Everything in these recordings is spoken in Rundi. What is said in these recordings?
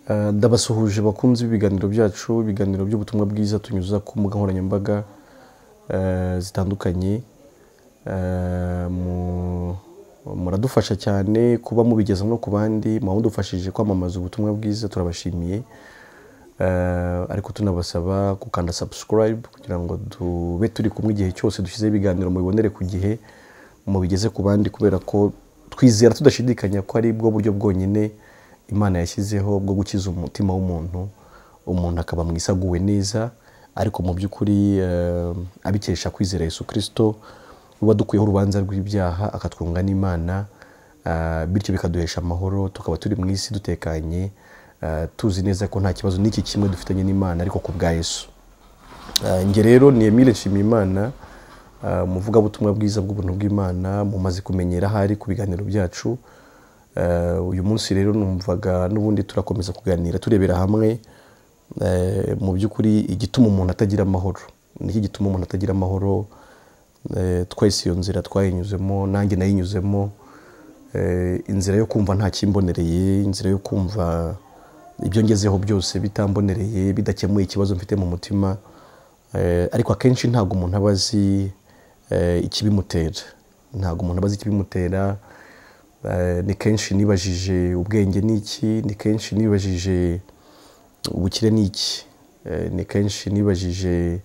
Ndabasuhuje bakunzi b'ibiganiro byacu, ibiganiro by'ubutumwa bwiza tunyuza ku mbuga nkoranyambaga zitandukanye. Muradufasha cyane kuba mubigeza no ku bandi, muba mudufashije kwamamaza ubutumwa bwiza, turabashimiye. Ariko tunabasaba gukanda subscribe kugira ngo tube turi kumwe igihe cyose dushyizeho ibiganiro, mubibonere ku gihe, mubigeze ku bandi, kubera ko twizera tudashidikanya ko ari bwo buryo bwonyine Imana yashyizeho bwo gukiza umutima w'umuntu, umuntu akaba mwiza aguwe neza, ariko mu by'ukuri abikesha kwizera Yesu Kristo wadukuyeho urubanza rw'ibyaha akatwunga n'Imana, bityo bikaduhesha amahoro, tukaba turi mu isi dutekanye, tuzi neza ko nta kibazo n'iki kimwe dufitanye n'Imana ariko ku bwa Yesu. Nge rero ni Emile Nshimiyimana, umuvugabutumwa bwiza bw'ubuntu bw'Imana, mumaze kumenyera ahari ku biganiro byacu. Uyu munsi rero numvaga n'ubundi turakomeza kuganira turebera hamwe mu by'ukuri igituma umuntu atagira amahoro. Niki gituma umuntu atagira amahoro? Twese iyo nzira twayinyuzemo, nanjye nayinyuzemo, inzira yo kumva nta kimbonereye, inzira yo kumva ibyo ngezeho byose bitambonereye, bidakemuye ikibazo mfite mu mutima. Ariko akenshi ntabwo umuntu aba azi ikibimutera, ntabwo umuntu aba azi ikibimutera. Ni kenshi nibajije ubwenge ni iki, ni kenshi nibajije ubukire ni iki, ni kenshi nibajije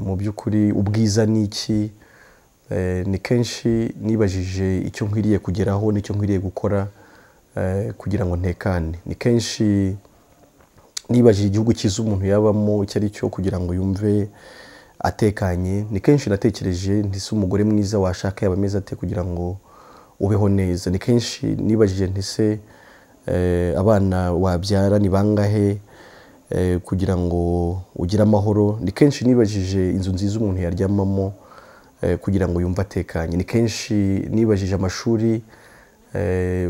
mu by'ukuri ubwiza ni iki, ni kenshi nibajije icyo nkwiriye kugeraho n'icyo nkwiriye gukora kugira ngo ntekane. Ni kenshi nibajije igihugu cyiza umuntu yabamo icyo ari cyo kugira ngo yumve atekanye. Ni kenshi natekereje nti se umugore mwiza washaka yaba ameze ate kugira ngo ubeho neza. Ni kenshi nibajije nti se abana wabyara ni bangahe kugira ngo ugire amahoro. Ni kenshi nibajije inzu nziza umuntu yaryamamo kugira ngo yumve atekanye. Ni kenshi nibajije amashuri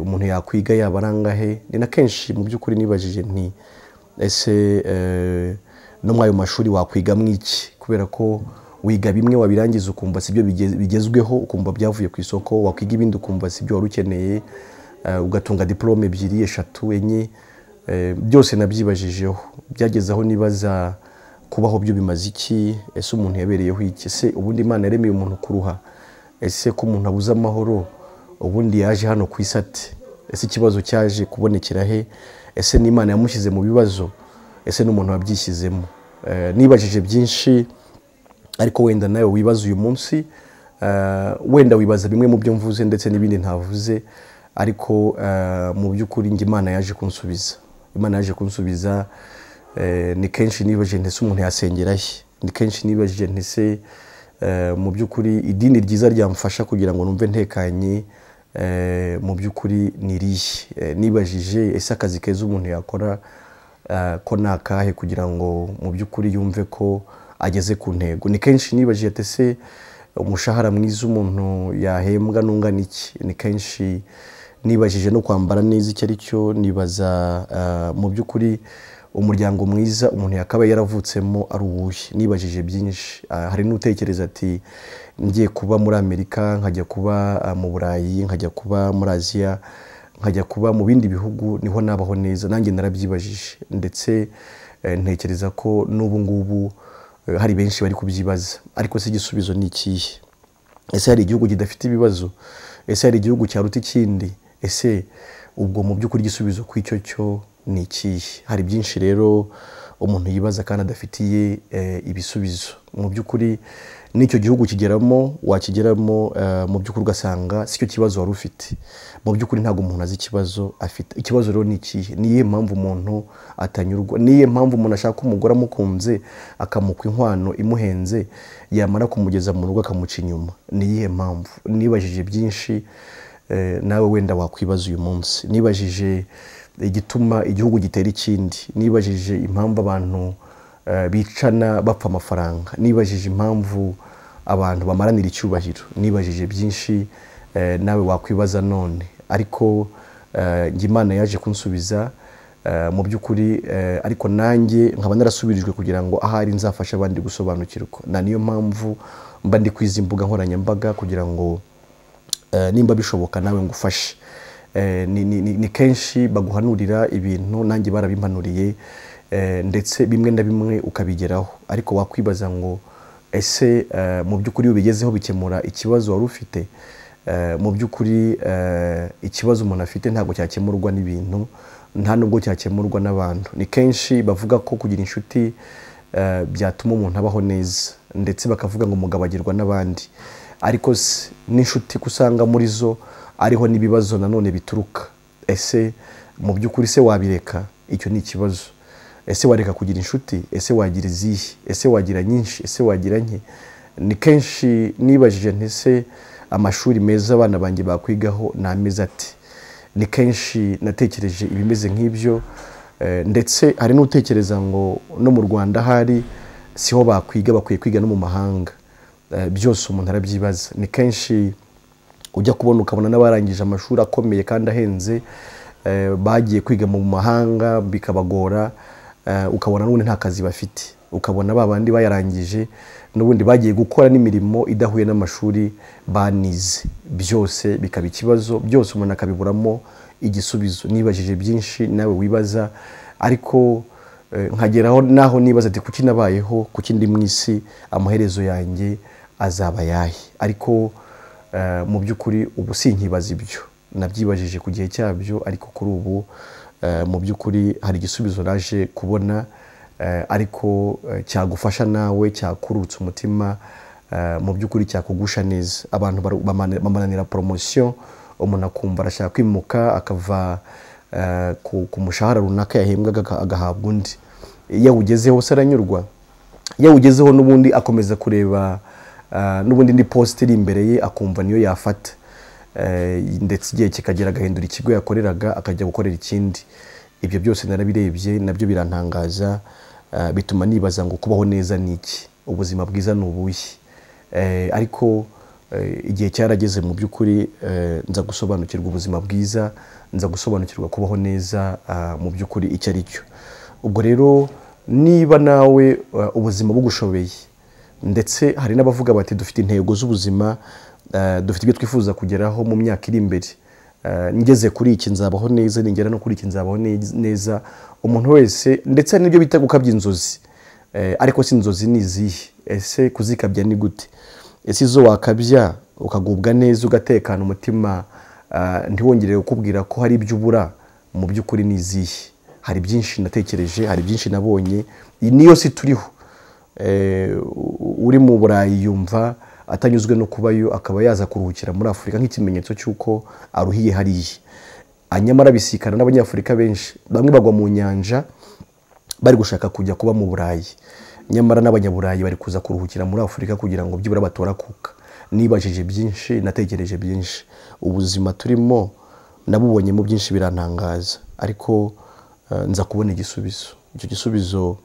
umuntu yakwiga yaba arangahe. Ni na kenshi mu by'ukuri nibajije nti ese no muri ayo mashuri wakwigamo iki, kubera ko wiga bimwe wabirangiza ukumva sibyo bigezweho, ukumva byavuye ku isoko, wakwiga ibindi ukumva sibyo wari ukeneye, ugatunga diplome 2, 3, 4. Byose nabyibajijeho, byageze aho nibaza kubaho byo bimaze iki, ese umuntu yabereyeho iki, ese ubundi Imana yaremeye umuntu kuruha, ese ko umuntu abuze amahoro ubundi yaje hano ku isi ate, ese ikibazo cyaje kubonekera he, ese n'Imana yamushyize mu bibazo, ese n'umuntu wabyishyizemo. Nibajije byinshi, ariko wenda nawe wibaza uyu munsi, wenda wibaza bimwe mu byo mvuze ndetse n'ibindi ntavuze, ariko mu by'ukuri njye Imana yaje kunsubiza. Imana yaje kunsubiza. Ni kenshi nibajije nti se umuntu yasengera he, ni kenshi nibajije nti se mu by'ukuri idini ryiza ryamfasha kugira ngo numve ntekanye mu by'ukuri ni irihe. Nibajije ese akazi keza umuntu yakora ko nakahe kugira ngo mu by'ukuri yumve ko ageze ku ntego. Ni kenshi nibajije ati se umushahara mwiza umuntu yahembwa nungana iki. Ni kenshi nibajije no kwambara neza icyo ari cyo, nibaza mu by'ukuri umuryango mwiza umuntu yakabaye yaravutsemo ari uwuhe. Nibajije byinshi. Hari n'utekereza ati ngiye kuba muri Amerika, nkajya kuba mu Burayi, nkajya kuba muri Aziya, nkajya kuba mu bindi bihugu niho nabaho neza. Nanjye narabyibajije, ndetse ntekereza ko n'ubu ngubu hari benshi bari kubyibaza, ariko se igisubizo ni ikihe? Ese hari igihugu kidafite ibibazo? Ese hari igihugu cyaruta ikindi? Ese ubwo mu by'ukuri igisubizo ku icyo cyo ni ikihe? Hari byinshi rero umuntu yibaza kandi adafitiye ibisubizo. Mu by'ukuri n'icyo gihugu kigeramo, wakigeramo mu by'ukuri ugasanga sicyo kibazo wari ufite. Mu by'ukuri ntabwo umuntu azi ikibazo afite. Ikibazo rero ni ikihe? Niye mpamvu umuntu atanyurwa? Niye mpamvu umuntu ashaka umugore amukunze akamukwa inkwano imuhenze, yamara kumugeza mu rugo akamuca inyuma? Niye mpamvu? Nibajije byinshi, nawe wenda wakwibaza uyu munsi. Nibajije igituma igihugu gitera ikindi, nibajije impamvu abantu bicana bapfa amafaranga, nibajije impamvu abantu bamaranira icyubahiro, nibajije byinshi, nawe wakwibaza none. Ariko njye Imana yaje kunsubiza mu by'ukuri, ariko nanjye nkaba narasubirijwe kugira ngo ahari nzafasha abandi gusobanukirwa. Na niyo mpamvu mba ndi kwiza imbuga nkoranyambaga kugira ngo nimba bishoboka nawe ngufashe. Ni kenshi baguhanurira ibintu, nanjye barabimpanuriye, ndetse bimwe na bimwe ukabigeraho, ariko wakwibaza ngo ese mu by'ukuri ubigezeho bikemura ikibazo wari ufite? Mu by'ukuri ikibazo umuntu afite ntabwo cyakemurwa n'ibintu, nta nubwo cyakemurwa n'abantu. Ni kenshi bavuga ko kugira inshuti byatuma umuntu abaho neza, ndetse bakavuga ngo umugabo agirwa n'abandi, ariko n'inshuti kusanga muri zo ariho n'ibibazo nanone bituruka. Ese mu by'ukuri se wabireka? Icyo ni ikibazo. Ese wareka kugira inshuti? Ese wagira izihe? Ese wagira nyinshi? Ese wagira nke? Ni kenshi nibajije nti se amashuri meza abana banjye bakwigaho ni ameze ati? Ni kenshi natekereje ibimeze nk'ibyo, ndetse hari n'utekereza ngo no mu Rwanda hari siho bakwiga, bakwiye kwiga no mu mahanga. Byose umuntu arabyibaza. Ni kenshi ujya kubona ukabona n'abarangije amashuri akomeye kandi ahenze, bagiye kwiga mu mahanga bikabagora, ukabona n'ubundi nta kazi bafite, ukabona babandi bayarangije n'ubundi bagiye gukora n'imirimo idahuye n'amashuri banize, byose bikaba ikibazo, byose umuntu akabiburamo igisubizo. Nibajije byinshi, nawe wibaza, ariko nkageraho naho nibaza ati kuki nabayeho, kuki ndi mu isi, amaherezo yanjye azaba yahe? Ariko mu by'ukuri ubu sinkibaza ibyo, nabyibajije ku gihe cyabyo, ariko kuri ubu mu by'ukuri hari igisubizo naje kubona, ariko cyagufasha nawe, cyakurutsa umutima, mu by'ukuri cyakugusha neza. Abantu bamananira promotion, umuntu akumva arashaka kwimuka akava ku mushahara runaka yahembwaga agahabwa undi. Iyo awugezeho se aranyurwa? Iyo awugezeho n'ubundi akomeza kureba n'ubundi ndi poste iri imbere ye, akumva niyo yafata, ndetse igihe kikagera agahindura ikigo yakoreraga akajya gukorera ikindi. Ibyo byose narabirebye, nabyo birantangaza, bituma nibaza ngo kubaho neza ni iki? Ubuzima bwiza ni ubuhe? Ariko igihe cyarageze mu by'ukuri nza gusobanukirwa ubuzima bwiza, nza gusobanukirwa kubaho neza mu by'ukuri icyo ari cyo. Ubwo rero niba nawe ubuzima bugushobeye, ndetse hari n'abavuga bati dufite intego z'ubuzima, dufite ibyo twifuza kugeraho mu myaka iri imbere, ngeze kuri iki nzabaho neza, ningera no kuri iki nzabaho neza. Umuntu wese, ndetse hari n'ibyo bita gukabya inzozi, ariko si inzozi ni izihe? Ese kuzikabya ni gute? Ese izo wakabya ukagubwa neza ugatekana umutima, ntiwongere kukubwira ko hari ibyo ubura, mu by'ukuri ni izihe? Hari byinshi natekereje, hari byinshi nabonye. Iyi niyo si turiho. Uri mu Burayi yumva atanyuzwe no kubayo, akaba yaza kuruhukira muri Afurika nk'ikimenyetso cy'uko aruhiye hariya. Nyamara bisikana n'Abanyafurika benshi, bamwe bagwa mu nyanja bari gushaka kujya kuba mu Burayi, nyamara n'Abanyaburayi bari kuza kuruhukira muri Afurika kugira ngo byibura batora kuka. Nibajije byinshi, natekereje byinshi, ubuzima turimo nabubonyemo byinshi birantangaza, ariko nza kubona igisubizo. Icyo gisubizo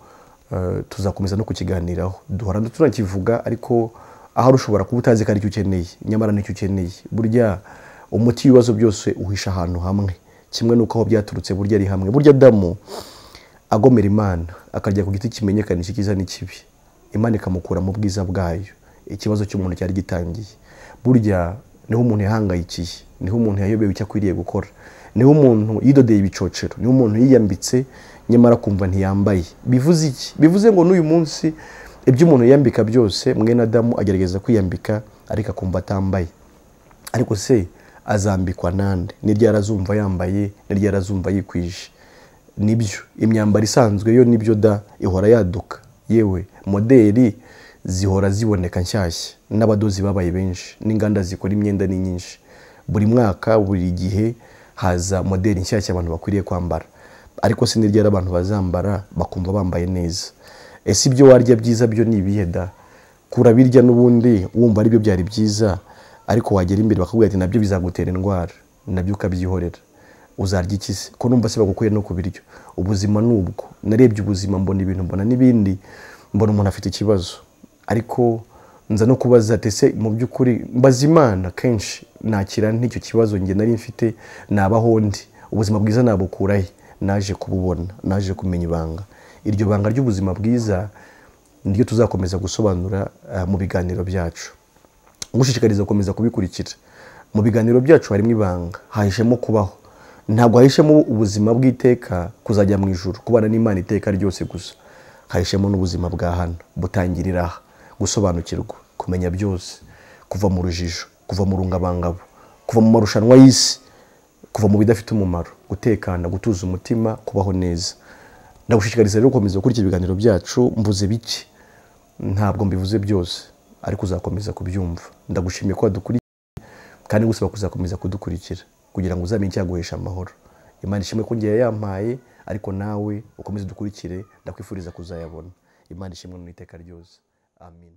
tuzakomeza no kukiganiraho, duhora tunakivuga, ariko aho ushobora kuba utazi ko aricyo ukeneye, nyamara nicyo ukeneye. Burya umuti w'ibibazo byose uhisha ahantu hamwe, kimwe nuko aho byaturutse burya ari hamwe. Burya Adamu agomera Imana akajya ku giti kimenyekanisha icyiza n'ikibi, Imana ikamukura mu bwiza bwayo. Ikibazo cy'umuntu cyari gitangiye. Burya niho umuntu yahangayikiye, niho umuntu yayobewe icyo akwiriye gukora, niho umuntu yidodeye ibicocero, niho umuntu yiyambitse nyamara kumva ntiyambaye. Bivuze iki? Bivuze ngo n'uyu munsi ibyo umuntu yiyambika byose, mwene Adamu agerageza kwiyambika ariko akumva atambaye. Ariko se azambikwa nande? Ni ryari azumva yambaye? Ni ryari azumva yikwije? Nibyo imyambaro isanzwe yo nibyo da ihora yaduka, yewe modeli zihora ziboneka nshyashya, n'abadozi babaye benshi, n'inganda zikora imyenda ni nyinshi. Buri mwaka buri gihe haza modeli nshyashya abantu bakwiriye kwambara, ariko se ni ryari abantu bazambara bakumva bambaye neza? Ese ibyo warya byiza byo ni ibihe da? Kurabirya n'ubundi wumva ari byo byari byiza, ariko wagera imbere bakakubwira ati nabyo bizagutera indwara, nabyo ukabyihorera. Uzarya iki se? Ko numva se bagukuye no ku biryo. Ubuzima nubwo narebye ubuzima mbona ibintu, mbona n'ibindi, mbona umuntu afite ikibazo, ariko nza no kubaza ati ese mu by'ukuri mbaza Imana kenshi nakira n'icyo kibazo njye nari mfite, nabaho ndi, ubuzima bwiza nabukura he? Naje kububona, naje kumenya ibanga. Iryo banga ry'ubuzima bwiza niryo tuzakomeza gusobanura mu biganiro byacu. Ngushishikariza gukomeza kubikurikira. Mu biganiro byacu harimo ibanga, hahishemo kubaho. Ntabwo hahishemo ubuzima bw'iteka, kuzajya mu ijuru, kubana n'Imana iteka ryose gusa. Hahishemo n'ubuzima bwa hano, butangirira aha, gusobanukirwa, kumenya byose, kuva mu rujijo, kuva mu rungabangabo, kuva mu marushanwa y'isi, kuva mu bidafite umumaro, gutekana, gutuza umutima, kubaho neza. Ndagushishikariza rero gukomeza gukurikira ibiganiro byacu. Mvuze bike, ntabwo mbivuze byose, ariko uzakomeza kubyumva. Ndagushimiye ko wadukurikiye kandi ngusaba kuzakomeza kudukurikira kugira ngo uzamenye icyaguhesha amahoro. Imana ishimwe ko ngiye yampaye, ariko nawe ukomeze udukurikire, ndakwifuriza kuzayabona. Imana ishimwe mu iteka ryose. Amin.